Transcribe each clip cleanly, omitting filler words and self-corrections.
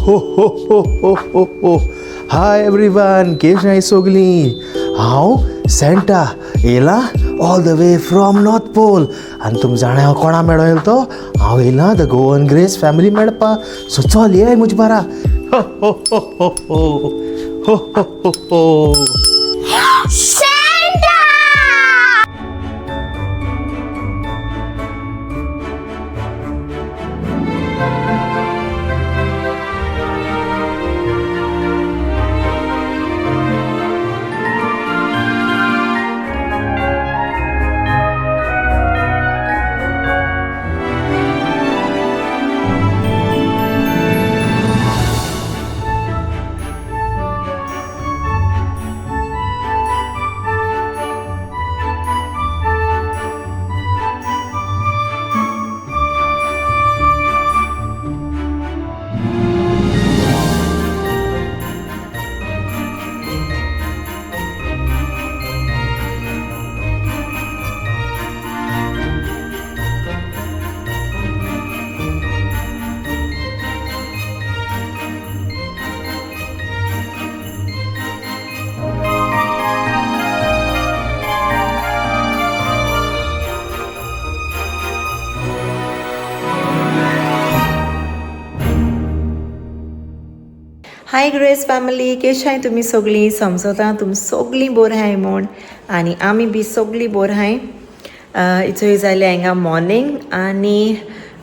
हो हो हो हो हो हो. हाय एवरीवन, केश सोगली. हांव सँटा येयला all the way from North Pole. आनी तुमी जाणा हांव कोणा मेळो येयलो तो? हांव येयला the Goan grace family मेळपा. सो चल येय म्हजे बारा. हो हो हो हो हो हो हो हो हो. Santa! Hi Grace family, केश हाय तुमी सगळीं? समजता तुमी सगळीं बोर हाय म्हूण आनी आमी बी सगळीं बोर हाय. इचोय जालें हांगा मॉर्निंग आनी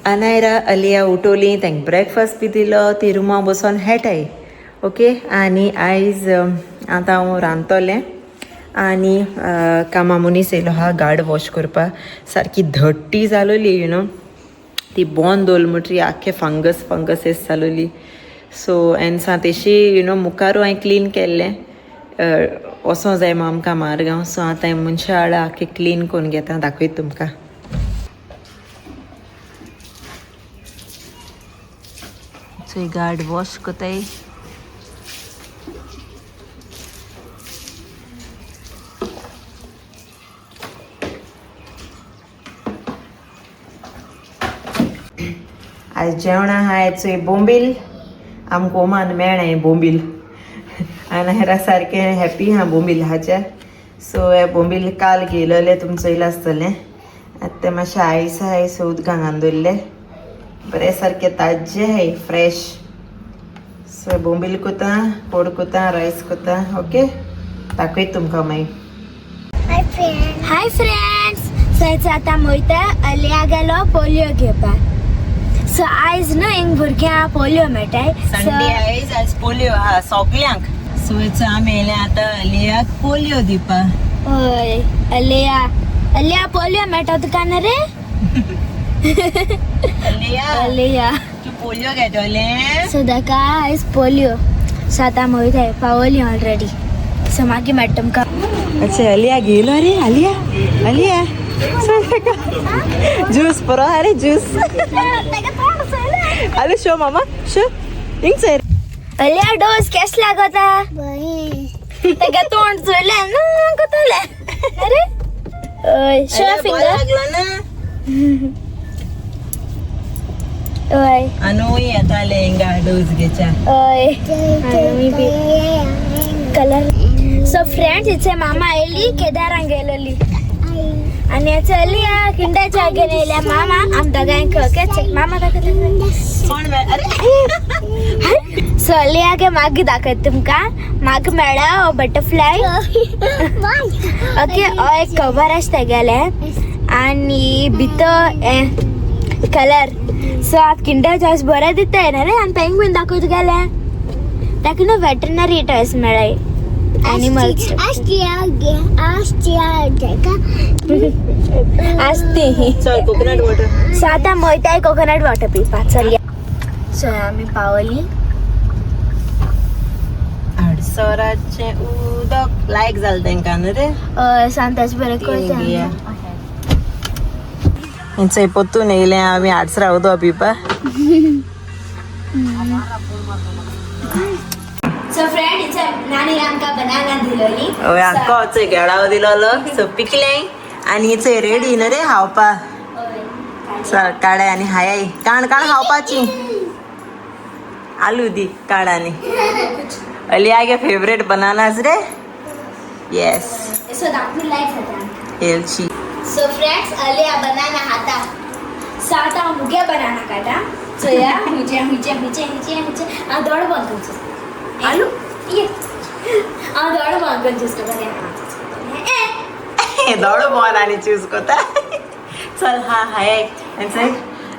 अनायरा अलिया उठवली, तांकां ब्रेकफास्ट बी दिलो, ती रुमा बसोन हेटाय. ओके, आनी आयज आतां हांव रांदतलें आनी कामा मनीस येयलो आहा गार्ड वॉश करपाक. सारकी धट्टी जालोली, you know, ती बॉन दवरली म्हणटरी आख्खे फंगस फंगस येस जालोली. सो एन्सा तेशी you know मुखारू हांवें क्लीन केल्लें. वचों जाय मग आमकां मारगांव. सो आतां हांवें मनशा हाडा आख्खें क्लीन करून घेता, दाखयता तुमकां. सो गार्ड वॉश कोताय. आज जेवणा आहाय चोय बोंबील. आमकां ओमान मेळ्ळें बोंबील आनी हेरा सारकें हॅपी हा बोंबील हाचे. सो हे बोंबील काल घेयलेले, तुमी चोयलां आसतलें. आतां तें मातशें आयस आहाय, सो उदकां घालून दवरले बरें सारकें ताज्जें आहाय, फ्रेश. सो बोंबील कोता, कोड कोता, रायस कोता. ओके, दाखयता तुमकां मागीर. Hi friends. Hi friends. So it's आता मोयता अलिया गेलो पोलियो घेवपाक. सो आयज न्हू हिंग भुरग्यांक पोलियो मेळटाय. संडे आयज, आयज पोलियो आहा सगल्यांक. सो आमी येयले आतां अलियाक पोलियो दिवपाक. हय, अलिया अलिया पोलियो मेळटा तुका न्हू रे? अलिया, अलिया, तूं पोलियो घेतलें? सो ताका आयज पोलियो. सो आतां मोयताय, पावली ऑलरेडी. सो मागीर मेळटा तुमकां. अच्छा, अलिया गेलो रे. अलिया, अलिया, ज्यूस पुरो अरे ज्यूस. अरे शो मामा, शो हिंग. अलिया, डोस केस लागता? ताका तोंड चोयलें ना कोतलें. अरे हय, शो फिंगर. लागलो ना. हय. आनूय येताले हिंगा डोस घेच्या. हय, आनी बी कलर. सो फ्रेंड्स, इथे मामा आयली केदारांक गेलेली आनी याचे अलिया किंडाच्या घेवन येयल्या मामा आम दोगांक. ओके मामा, दाखयता. कोण अरे? सो अलिया मागीर दाखयता तुमकां. म्हाका मेळ्ळा हो बटरफ्लाय. ओके, हो एक कवर आसा तेगेलें आनी भितर कलर. सो आतां किंडर चॉयस बरें दिताय न्ही रे. आनी तेंक बीन दाखयता गेलें ताका न्हू वेटरनरी टॉयस मेळ्ळाय, एनिमल्स आसती. चल, कोकोनट वॉटर. सो आतां मोयताय कोकोनट वॉटर पिवपाक. चल. सो आमी पावली. आडसराचें उदक लायक जालें तांकां न्हू रे? हय, सांताच बरें करता. चोय, पोत्तून येयलें आमी आडसरा उदक पिवपा. सो फ्रेंड, इथे नानी आमकां बनाना दिलोली. हय, आक्को चोय गेळाव दिलोलो. सो पिकलें आनी चोय रेडी न्हू रे खावपा. चल, काडे आनी हाय काण काण खावपाची. आलू दी काडानी. अलिया गे फेवरेट बनानाज रे. येस. सो दाखवी लायक जाता. एलची. सो फ्रेंड्स, अलिया बनाना खाता सात हांव मुगे बनाना काटा. चोया हुंचे हुंचे हुंचे हुंचे हुंचे. हांव दोळो बंद करून चोसता. आलू? ये हांव दोळो बंद करून चोसता. बरें, दोळो बॉल आनी चूज कोता. चल हा हाय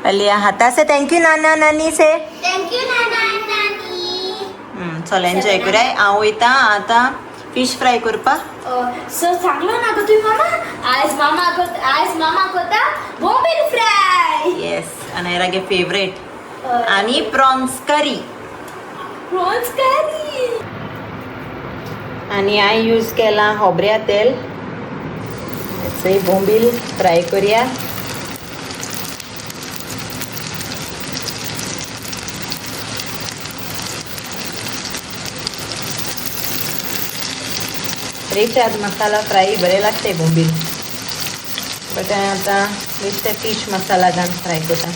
अलिया हाता से thank you नाना नानी से. Thank you नाना नानी. चल एन्जॉय कराय. हांव वयता आतां फिश फ्राय करपाक. सो सांगलो ना गो तुवें मामा, आयज मामा आयज मामा कोता बोंबील फ्राय. येस, अनायरा गे फेवरेट आनी प्रॉन्स करी. Prawns curry. आनी हांवें यूज केलां खोबऱ्या तेल. बोंबील फ्राय करूया. रेशाद मसाला फ्राय बरे लागते बोंबील, बट हांवें आतां बेश्टे फिश मसाला घालून फ्राय करता.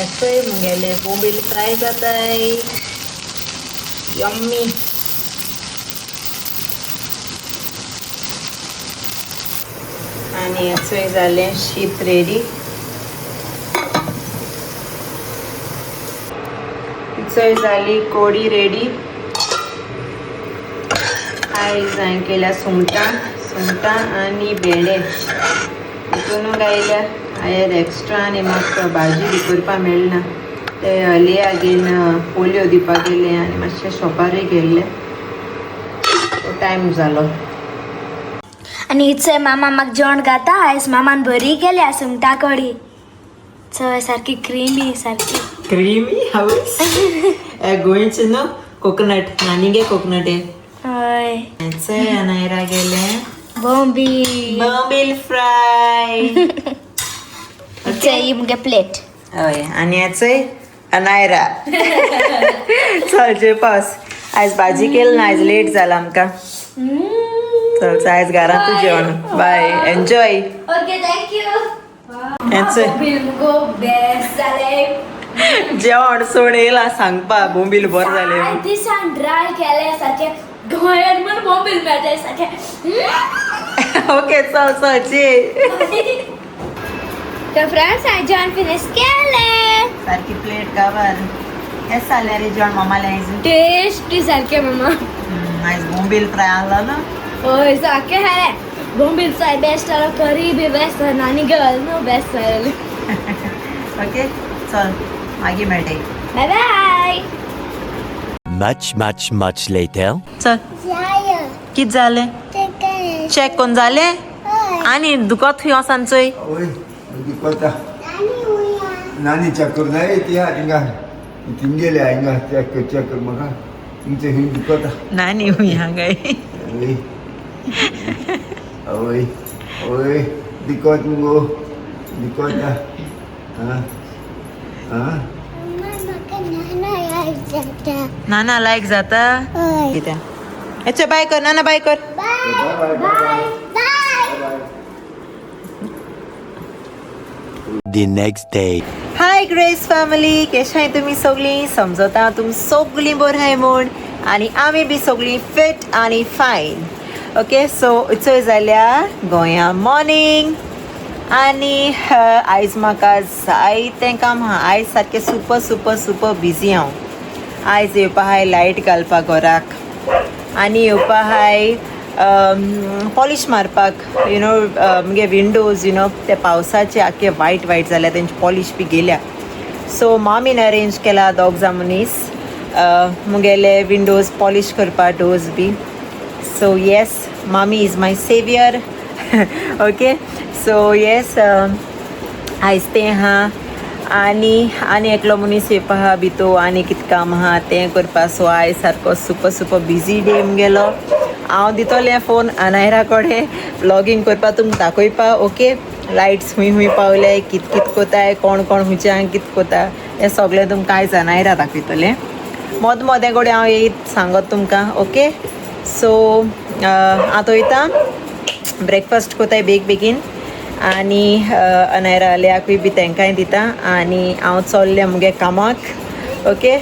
एसोय मुगेले बोंबील फ्राय जाताय. यम्मी. आनी एसोय जालें शीत रेडी. इचोय जाली कोडी रेडी. आयज हांवें केल्या सुंगटां, सुंगटां आनी भेंडे हितून गायल्या हांवें एक्स्ट्रा. आनी म्हाका भाजी बी करपाक मेळना. ते अलिया घेवन पोलियो दिवपाक गेले आनी मातशें शॉपारूय गेल्ले, टायम जालो. आनी इचोय मामा म्हाका जेवण घाता. आयज मामान बरी केल्या सुंगटां कडी. चोय सारकी क्रिमी, सारकी क्रीमी हाऊस. गोंयचे न्हू कोकोनट, नानी गे कोकोनट. हय. चय अनायरा गेले बोंबील. बोंबील फ्राय. चोय ही मुगे प्लेट. हय, आनी चय अनायरा. चल जेवपास. आयज भाजी केली ना, आयज लेट जाला आमकां. चल आयज घरांतूच जेवण. बाय, enjoy. Okay, thank you. हेंच बोंबील मुगो बेस्ट जालें. जेवण सोड येयला सांगपा बोंबील बरें जालें. सात दिसान ड्राय केलें सारकें गोंयांत म्हण बोंबील मेळटा सारकें. ओके, चल चल जे. तर फ्रेंड्स, हांवें जेवण फिनीश केलें. सारकी प्लेट गावार. केस जालें रे जेवण मामालें आयज? टेस्टी सारकें मामा. आयज बोंबील फ्राय आहलो न्हू. हय, सारकें जालें. बोंबील फ्राय बेस्ट जालो, करी बी बेस्ट जालो, आनी गल न्हू बेस्ट जालें. ओके, चल मागीर मेळटा. Bye bye. Much, much, much later. चल, कित जालें? चॅक कोण जालें आनी दुखत खंय वसान चोय. वय दुखता. नानी चेक करूं जाय ती हा थिंगा थिंगेले हिंगा चेक कर, चेक कर म्हाका तुमचें खंय दुखता. नानी हुंय हांगाय. वय वय वय, दुखत मुगो, दुखता. आं आं. नाना लायक जाता कितें? अच्छा, बाय कर नाना, बाय कर. Bye bye bye. The next day. Hi Grace family, केशाय तुमी सगळीं? समजता तुमी सगळीं बरीं आहाय म्हूण आनी आमी बी सगळीं फिट आनी फायन. ओके, सो इचोय जाल्या गोंया मॉर्निंग. आनी आयज म्हाका जायतें काम आहा. आयज सारकें सुपर सुपर सुपर बिजी हांव. आयज येवपा आहाय लायट घालपाक घराक आनी येवपा आहाय पॉलिश मारपाक, you know मुगे विंडोज, you know ते पावसाचे आख्खे वायट वायट जाल्या, तेंची पॉलिश बी गेल्या. सो मामीन अरेंज केला दोग जाण मनीस मुगेले विंडोज पॉलिश करपाक, डोर्स बी. सो येस, मामी is my saviour. Okay, so yes, आयज तें आहा. आनी आनी एकलो मनीस येवपा आहा भितू आनी कितें काम आहा तें करपा. सो आयज सारको सुपर सुपर बिजी डे मुगेलो. हांव दितलें फोन अनायरा कडेन व्लॉगींग करपा, तुमकां दाखयपा. ओके, लायट्स खूंय खूंय पावले, कित कित कोताय, कोण कोण खुंयच्यान कित कोता, हें सगळें तुमकां आयज अनायरा दाखयतलें. मद मदें कडेन हांव येयत सांगत तुमकां. ओके, सो आतां वयता ब्रेकफास्ट कोताय बेग बेगीन. आनी अनायरा आलियाकूय बी तेंकांय दिता आनी हांव चल्लें मुगे कामाक. ओके,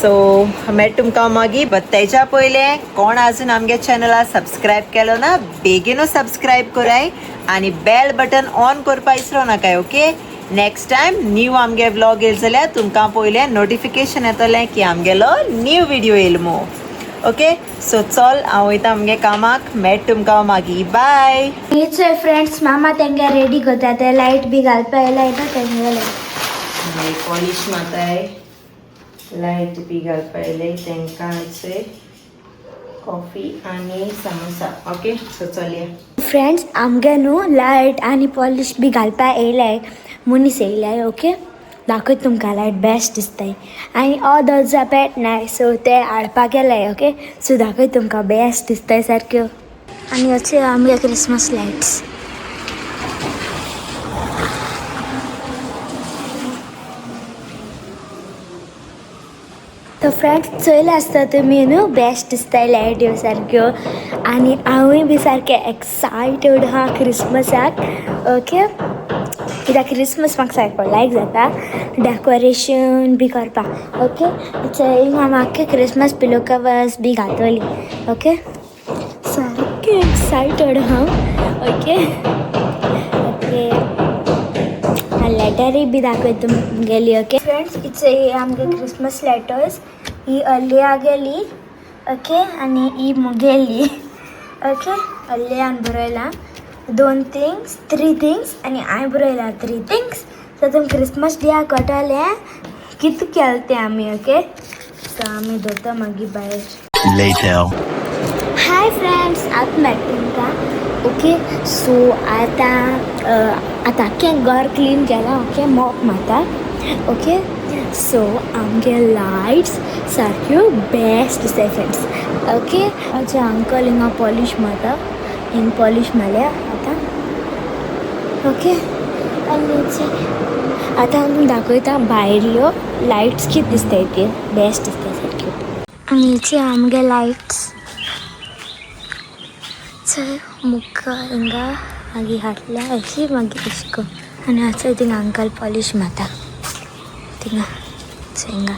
सो मेळ तुमकां मागीर. बट तेज्या पयलें कोण अजून आमगे चॅनला सबस्क्रायब केलो ना, बेगीनू सबस्क्रायब कराय आनी बेल बटन ऑन करपा विसरो नाकाय. ओके, नेक्स्ट टायम न्यू आमगे व्लॉग येयले जाल्यार तुमकां पयलें नोटिफिकेशन येतलें की आमगेलो न्यू व्हिडियो येयलो मो. ओके, सो चल हांव वयता आमगे कामाक. मेळ तुमकां मागीर, बाय. हीच फ्रेंड्स, मामा तेंगे रेडी करता ते लायट बी घालपा येयलाय न्हू तेंगेले. पॉलिश माताय, लायट बी घालपा येयले तेंकां. कॉफी आनी समोसा. ओके, सो चलया. फ्रेंड्स, आमगे न्हू लायट आनी पॉलिश बी घालपा येयलाय, मनीस येयलाय. ओके, दाखयत तुमकां लायट बेस्ट दिसताय आनी ऑदर्जा पेट नाय, सो ते हाडपाक गेलाय. ओके, सो दाखयत तुमकां, बेस्ट दिसताय सारक्यो. आनी अशे आमगे क्रिसमस लायट्स. तर फ्रेंड्स, चोयले आसता तुमी न्हू, बेस्ट दिसताय लायट्यो सारक्यो आनी हांवूय बी सारकें एक्सायटेड आहा क्रिसमसाक. ओके, कित्याक क्रिसमस म्हाका सारको लायक जाता डेकोरेशन बी करपाक. ओके, हिंगा म्हाका क्रिसमस पिलो कवर्स बी घातली. ओके, सारकें एक्सायटेड हांव. ओके ओके लेटरूय बी दाखयत तुमगेली. ओके फ्रेंड्स, it's आमगे क्रिसमस लेटर्स. ही अलिया गेली, ओके, आनी ही मुगेली. ओके, अलियान बरयलां दोन थिंग्स, थ्री थिंग्स आनी हांवें बरयलां थ्री थिंग्स. सो तुमकां क्रिसमस डेया कळटलें कितें केलें तें आमी. ओके, सो आमी दवरता मागीर भायर. Later. हाय फ्रेंड्स, आतां मेळटा तुमकां. ओके, सो आतां आतां आख्खें घर क्लीन केलां. ओके, मॉप मारता. ओके, सो आमगे लायट्स सारक्यो बेस्ट दिसताय फ्रेंड्स. ओके, आमचे अंकल हिंगा पॉलिश मारता, हिंग पॉलिश मारल्या आतां. ओके, आनी आतां आमी दाखयता भायल्यो लायट्स कितें दिसताय त्यो, बेस्ट दिसताय सारक्यो. आनी हेचे आमगे लायट्स चल मुखार हिंगा, मागीर हाडल्या अशी, मागीर अशें करून. आनी आतां थिंगा अंकल पॉलिश मारता थिंगा हिंगा.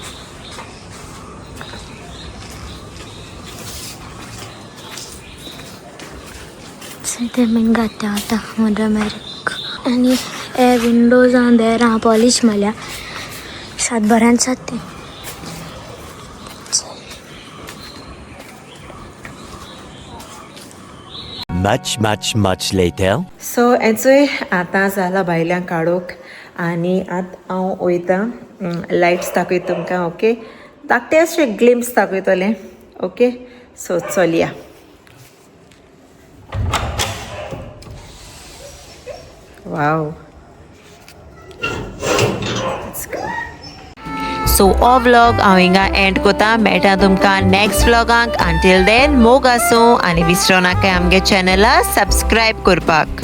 ते हिंगा आतां मुद्रा मेरेक. आनी हे विंडोज दारां पॉलिश मारल्या, सात बऱ्यान सात तें. Much, much, much later. So एचोय आतां जाला भायल्यान काडूंक आनी आतां हांव वयता, लायट्स दाखयता तुमकां. ओके, धाकटे अशें ग्लिम्स दाखयतलें. ओके, सो चलया. वाव. सो हो व्लॉग हांव हिंगा एंड कोता. मेळटा तुमकां नेक्स्ट व्लॉगांक. अंटील then मोग आसूं आनी विसरो नाका आमगे चॅनला सबस्क्रायब करपाक.